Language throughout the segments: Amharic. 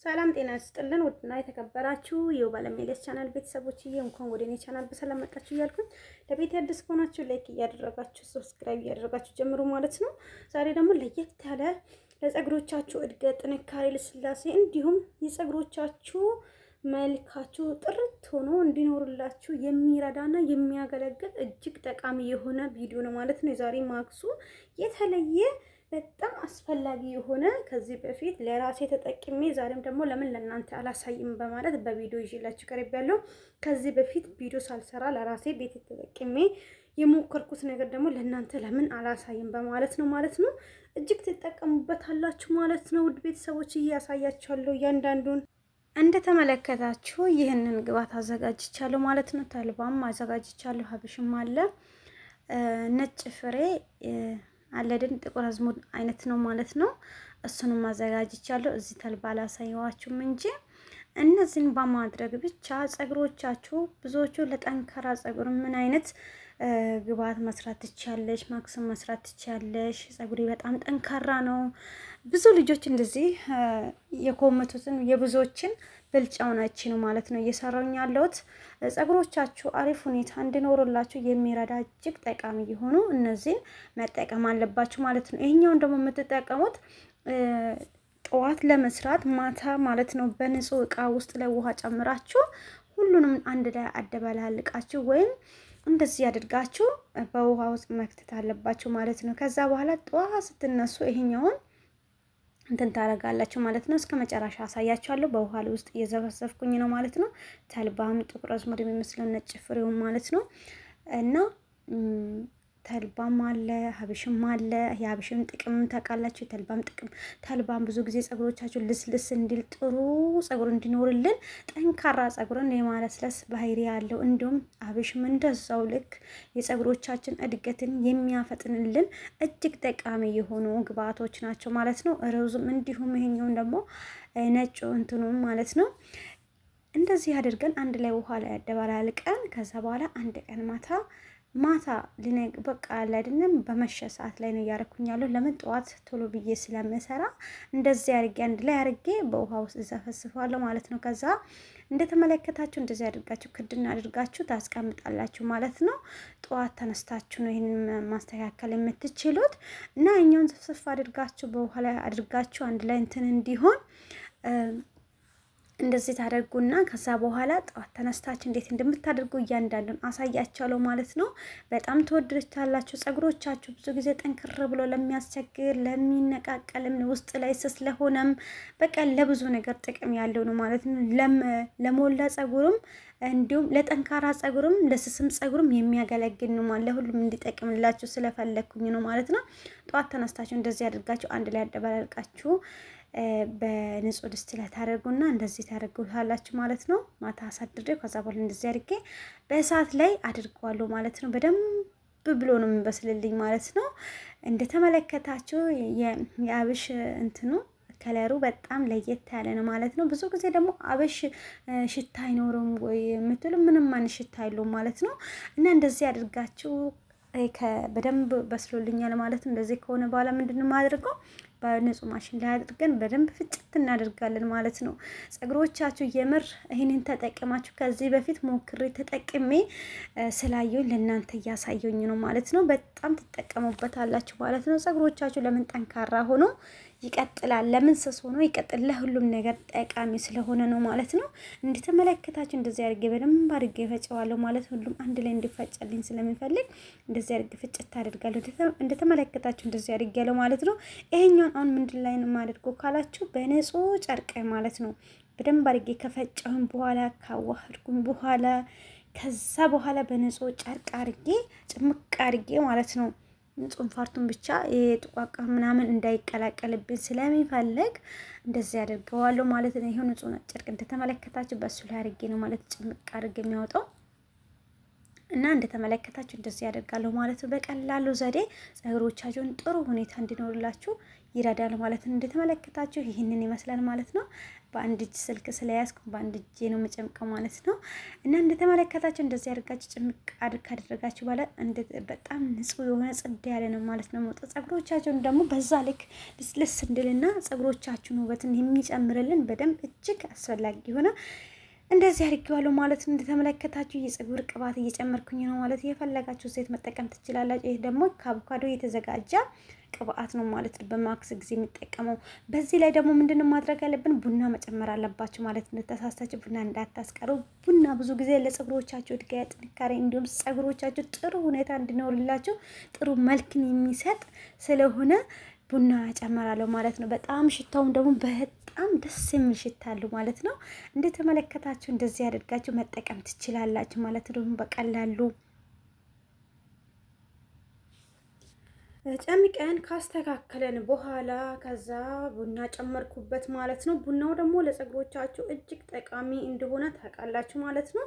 ሰላም ጤና ይስጥልን። ውድና የተከበራችሁ የውባለም ኤልያስ ቻናል ቤተሰቦችዬ እንኳን ወደ እኔ ቻናል በሰላም መጣችሁ እያልኩኝ ለቤት አዲስ ከሆናችሁ like እያደረጋችሁ subscribe እያደረጋችሁ ጀምሩ ማለት ነው። ዛሬ ደግሞ ለየት ያለ ለጸጉሮቻችሁ እድገት፣ ጥንካሬ፣ ልስላሴ እንዲሁም የጸጉሮቻችሁ መልካችሁ ጥርት ሆኖ እንዲኖርላችሁ የሚረዳና የሚያገለግል እጅግ ጠቃሚ የሆነ ቪዲዮ ነው ማለት ነው። የዛሬ ማክሱ የተለየ በጣም አስፈላጊ የሆነ ከዚህ በፊት ለራሴ ተጠቅሜ ዛሬም ደግሞ ለምን ለእናንተ አላሳይም በማለት በቪዲዮ ይዤላችሁ ቀርቤያለሁ። ከዚህ በፊት ቪዲዮ ሳልሰራ ለራሴ ቤት ተጠቅሜ የሞከርኩት ነገር ደግሞ ለእናንተ ለምን አላሳይም በማለት ነው ማለት ነው። እጅግ ትጠቀሙበታላችሁ ማለት ነው። ውድ ቤተሰቦች እያሳያችኋለሁ እያንዳንዱን። እንደተመለከታችሁ ይህንን ግብዓት አዘጋጅቻለሁ ማለት ነው። ተልባም አዘጋጅቻለሁ፣ ሀብሽም አለ፣ ነጭ ፍሬ አለድን ጥቁር አዝሙድ አይነት ነው ማለት ነው። እሱንም አዘጋጅቻለሁ። እዚህ ተልባ አላሳየዋችሁም እንጂ እነዚህን በማድረግ ብቻ ጸጉሮቻችሁ ብዙዎቹ ለጠንካራ ጸጉር ምን አይነት ግብዓት መስራት ትችያለሽ፣ ማክስም መስራት ትችያለሽ፣ ጸጉሬ በጣም ጠንካራ ነው። ብዙ ልጆች እንደዚህ የኮመቱትን የብዙዎችን ብልጫውን አይቼ ነው ማለት ነው እየሰራሁኝ ያለሁት። ጸጉሮቻችሁ አሪፍ ሁኔታ እንዲኖርላችሁ የሚረዳ እጅግ ጠቃሚ የሆኑ እነዚህን መጠቀም አለባችሁ ማለት ነው። ይሄኛውን ደግሞ የምትጠቀሙት ጠዋት ለመስራት ማታ ማለት ነው። በንጹህ እቃ ውስጥ ላይ ውሃ ጨምራችሁ ሁሉንም አንድ ላይ አደበላልቃችሁ ወይም እንደዚህ አድርጋችሁ በውሃ ውስጥ መክተት አለባችሁ ማለት ነው። ከዛ በኋላ ጠዋት ስትነሱ ይሄኛውን እንትን ታረጋላችሁ ማለት ነው። እስከ መጨረሻ አሳያችኋለሁ። በውሃ ውስጥ እየዘፈዘፍኩኝ ነው ማለት ነው። ተልባም ጥቁር አዝሙድ የሚመስለው ነጭ ፍሬው ማለት ነው እና ተልባም አለ ሀብሽም አለ። የሀብሽም ጥቅም ታውቃላችሁ፣ የተልባም ጥቅም። ተልባም ብዙ ጊዜ ጸጉሮቻችሁ ልስልስ እንዲል ጥሩ ጸጉር እንዲኖርልን ጠንካራ ጸጉርን የማለስለስ ባህሪ ያለው፣ እንዲሁም ሀብሽም እንደዛው ልክ የጸጉሮቻችን እድገትን የሚያፈጥንልን እጅግ ጠቃሚ የሆኑ ግብአቶች ናቸው ማለት ነው። ሩዝም እንዲሁም ይሄኛውን ደግሞ ነጭ እንትኑም ማለት ነው። እንደዚህ አድርገን አንድ ላይ ውሃ ላይ አደባላልቀን ከዛ በኋላ አንድ ቀን ማታ ማታ ልነግ በቃ ያለ አይደለም በመሸ ሰዓት ላይ ነው እያደረኩኝ ያለሁ። ለምን ጠዋት ቶሎ ብዬ ስለምሰራ እንደዚህ አድርጌ አንድ ላይ አድርጌ በውሃ ውስጥ ዘፈስፈዋለሁ ማለት ነው። ከዛ እንደተመለከታችሁ እንደዚህ አድርጋችሁ ክድና አድርጋችሁ ታስቀምጣላችሁ ማለት ነው። ጠዋት ተነስታችሁ ነው ይህንን ማስተካከል የምትችሉት እና እኛውን ዘፍሰፍ አድርጋችሁ በውሃ ላይ አድርጋችሁ አንድ ላይ እንትን እንዲሆን እንደዚህ ታደርጉና ከዛ በኋላ ጠዋት ተነስታችሁ እንዴት እንደምታደርጉ እያንዳንዱን አሳያችኋለሁ ማለት ነው። በጣም ትወዱታላችሁ። ጸጉሮቻችሁ ብዙ ጊዜ ጠንክር ብሎ ለሚያስቸግር ለሚነቃቀልም ውስጥ ላይ ስስ ለሆነም በቃ ለብዙ ነገር ጥቅም ያለው ነው ማለት ነው። ለሞላ ጸጉርም እንዲሁም ለጠንካራ ጸጉርም ለስስም ጸጉርም የሚያገለግል ነው ማለት ለሁሉም እንዲጠቅምላችሁ ስለፈለግኩኝ ነው ማለት ነው። ጠዋት ተነስታችሁ እንደዚህ አድርጋችሁ አንድ ላይ አደባላልቃችሁ በንጹህ ድስት ላይ ታደርጉና እንደዚህ ታደርጉታላችሁ ማለት ነው። ማታ አሳድሬ ከዛ በኋላ እንደዚህ አድርጌ በእሳት ላይ አድርገዋለሁ ማለት ነው። በደንብ ብሎ ነው የሚበስልልኝ ማለት ነው። እንደተመለከታችሁ የአብሽ እንትኑ ከለሩ በጣም ለየት ያለ ነው ማለት ነው። ብዙ ጊዜ ደግሞ አብሽ ሽታ አይኖርም ወይ የምትሉ ምንም አይነት ሽታ የለውም ማለት ነው። እና እንደዚህ አድርጋችሁ በደንብ በስሎልኛል ማለት ነው። እንደዚህ ከሆነ በኋላ ምንድን ነው የማደርገው? በንጹህ ማሽን ላይ አድርገን በደንብ ፍጭት እናደርጋለን ማለት ነው። ጸጉሮቻችሁ የምር ይህንን ተጠቅማችሁ ከዚህ በፊት ሞክሬ ተጠቅሜ ስላየሁኝ ለእናንተ እያሳየኝ ነው ማለት ነው። በጣም ትጠቀሙበታላችሁ ማለት ነው። ጸጉሮቻችሁ ለምን ጠንካራ ሆኖ ይቀጥላል፣ ለምን ስስ ሆኖ ይቀጥል፣ ለሁሉም ነገር ጠቃሚ ስለሆነ ነው ማለት ነው። እንደተመለከታችሁ እንደዚህ አድርጌ በደንብ አድርጌ ፈጨዋለሁ ማለት ሁሉም አንድ ላይ እንዲፈጨልኝ ስለሚፈልግ እንደዚህ አድርጌ ፍጭት አደርጋለሁ። እንደተመለከታችሁ እንደዚህ አድርጌያለሁ ማለት ነው። ይሄኛውን አሁን ምንድን ላይ ነው የማደርገው ካላችሁ በንጹህ ጨርቅ ማለት ነው። በደንብ አድርጌ ከፈጨሁኝ በኋላ ካዋህድኩኝ በኋላ ከዛ በኋላ በንጹህ ጨርቅ አድርጌ ጭምቅ አድርጌ ማለት ነው ንጹህ ፋርቱን ብቻ የጥቋቃ ምናምን እንዳይቀላቀልብኝ ስለሚፈልግ እንደዚህ አድርገዋለሁ ማለት ነው። ይሄው ንጹህ ጨርቅ እንደተመለከታችሁ በሱ ላይ አድርጌ ነው ማለት ጭምቅ አድርጌ የሚያወጣው እና እንደተመለከታችሁ እንደዚህ ያደርጋለሁ ማለት ነው። በቀላሉ ዘዴ ጸጉሮቻችሁን ጥሩ ሁኔታ እንዲኖርላችሁ ይረዳል ማለት ነው። እንደተመለከታችሁ ይህንን ይመስላል ማለት ነው። በአንድ እጅ ስልክ ስለያዝኩ በአንድ እጄ ነው የምጨምቀው ማለት ነው። እና እንደተመለከታችሁ እንደዚህ አድርጋችሁ ጭምቅ ካደረጋችሁ በኋላ በጣም ንጹህ የሆነ ጽድ ያለ ነው ማለት ነው። መውጣት ጸጉሮቻችሁን ደግሞ በዛ ልክ ልስልስ እንድልና ጸጉሮቻችሁን ውበትን የሚጨምርልን በደንብ እጅግ አስፈላጊ የሆነ እንደዚህ አድርጌዋለሁ ማለት ነው። እንደተመለከታችሁ የፀጉር ቅባት እየጨመርኩኝ ነው ማለት የፈለጋችሁ ዘይት መጠቀም ትችላላችሁ። ይህ ደግሞ ከአቮካዶ የተዘጋጀ ቅባት ነው ማለት ነው። በማክስ ጊዜ የሚጠቀመው። በዚህ ላይ ደግሞ ምንድነው ማድረግ ያለብን? ቡና መጨመር አለባችሁ ማለት ነው። ተሳስታችሁ ቡና እንዳታስቀሩ። ቡና ብዙ ጊዜ ለፀጉሮቻችሁ እድገት፣ ጥንካሬ እንዲሁም ፀጉሮቻችሁ ጥሩ ሁኔታ እንዲኖርላችሁ ጥሩ መልክን የሚሰጥ ስለሆነ ቡና ጨመራለሁ ማለት ነው። በጣም ሽታውን ደግሞ በጣም ደስ የሚል ሽታ አለው ማለት ነው። እንደተመለከታችሁ እንደዚህ አድርጋችሁ መጠቀም ትችላላችሁ ማለት ነው በቀላሉ ጨምቀን ካስተካከለን በኋላ ከዛ ቡና ጨመርኩበት ማለት ነው። ቡናው ደግሞ ለፀጉሮቻችሁ እጅግ ጠቃሚ እንደሆነ ታውቃላችሁ ማለት ነው።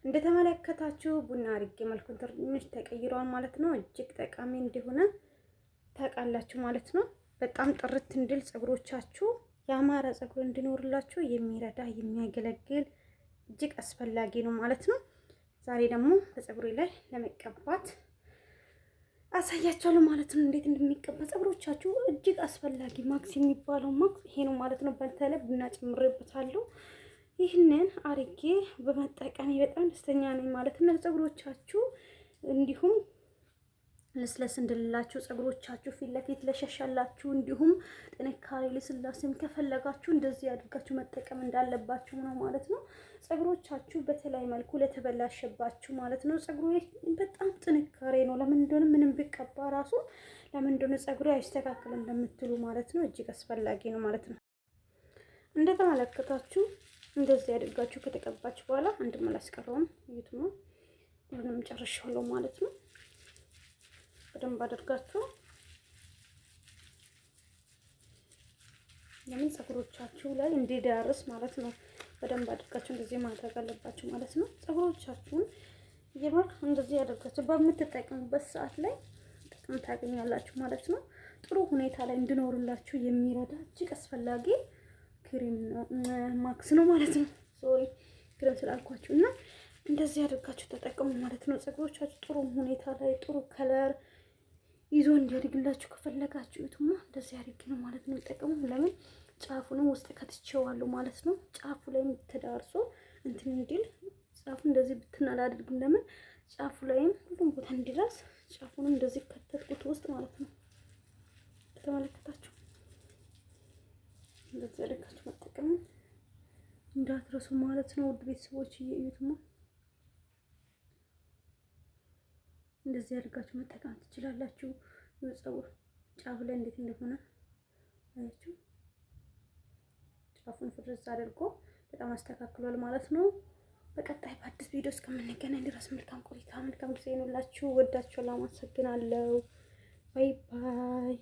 እንደተመለከታችሁ ቡና አድርጌ መልኩን ትንሽ ተቀይሯል ማለት ነው። እጅግ ጠቃሚ እንደሆነ ታውቃላችሁ ማለት ነው። በጣም ጥርት እንዲል ፀጉሮቻችሁ ያማረ ፀጉር እንዲኖርላችሁ የሚረዳ የሚያገለግል እጅግ አስፈላጊ ነው ማለት ነው። ዛሬ ደግሞ በፀጉሬ ላይ ለመቀባት አሳያችኋለሁ ማለት ነው፣ እንዴት እንደሚቀባ ፀጉሮቻችሁ። እጅግ አስፈላጊ ማክስ የሚባለው ማክስ ይሄ ነው ማለት ነው። በተለይ ቡና ጨምሬበታለሁ። ይህንን አርጌ በመጠቀሜ በጣም ደስተኛ ነኝ ማለት ነው። ለፀጉሮቻችሁ እንዲሁም ልስለስ እንድልላችሁ ፀጉሮቻችሁ ፊት ለፊት ለሸሻላችሁ እንዲሁም ጥንካሬ ልስላሴም ከፈለጋችሁ እንደዚህ አድርጋችሁ መጠቀም እንዳለባችሁ ነው ማለት ነው። ፀጉሮቻችሁ በተለይ መልኩ ለተበላሸባችሁ ማለት ነው። ፀጉሩ በጣም ጥንካሬ ነው። ለምን እንደሆነ ምንም ቢቀባ ራሱ ለምን እንደሆነ ፀጉሬ አይስተካከል እንደምትሉ ማለት ነው። እጅግ አስፈላጊ ነው ማለት ነው። እንደተመለከታችሁ እንደዚህ አድርጋችሁ ከተቀባችሁ በኋላ አንድም አላስቀረውም። እዩትማ ሁሉንም ጨርሻለሁ ማለት ነው። በደንብ አድርጋችሁ ለምን ፀጉሮቻችሁ ላይ እንዲዳርስ ማለት ነው። በደንብ አድርጋችሁ እንደዚህ ማድረግ አለባችሁ ማለት ነው። ፀጉሮቻችሁን የምር እንደዚህ አድርጋችሁ በምትጠቀሙበት ሰዓት ላይ ጥቅም ታገኛላችሁ ማለት ነው። ጥሩ ሁኔታ ላይ እንዲኖርላችሁ የሚረዳ እጅግ አስፈላጊ ክሬም ነው፣ ማክስ ነው ማለት ነው። sorry ክሬም ስላልኳችሁ እና እንደዚህ አድርጋችሁ ተጠቀሙ ማለት ነው። ፀጉሮቻችሁ ጥሩ ሁኔታ ላይ ጥሩ color ይዞ እንዲያድግላችሁ ከፈለጋችሁ እዩትማ እንደዚህ አድርጌ ነው ማለት ነው የሚጠቀሙ። ለምን ጫፉንም ውስጥ ከትቼዋለሁ ማለት ነው። ጫፉ ላይም ተዳርሶ እንትን እንዲል ጫፉ እንደዚህ ብትን አላደርግም። ለምን ጫፉ ላይም ሁሉም ቦታ እንዲደርስ ጫፉንም እንደዚህ ከተትኩት ውስጥ ማለት ነው። ተመለከታችሁ? እንደዚህ አድርጋችሁ መጠቀም እንዳትረሱ ማለት ነው። ውድ ቤተሰቦች እዩትማ እንደዚህ አድርጋችሁ መጠቀም ትችላላችሁ። ፀጉር ጫፍ ላይ እንዴት እንደሆነ አያችሁ። ጫፉን ፍርዝ አድርጎ በጣም አስተካክሏል ማለት ነው። በቀጣይ በአዲስ ቪዲዮ እስከምንገናኝ ድረስ መልካም ቆይታ፣ መልካም ጊዜ ይሁንላችሁ። ወዳችኋለሁ። አመሰግናለሁ። bye bye።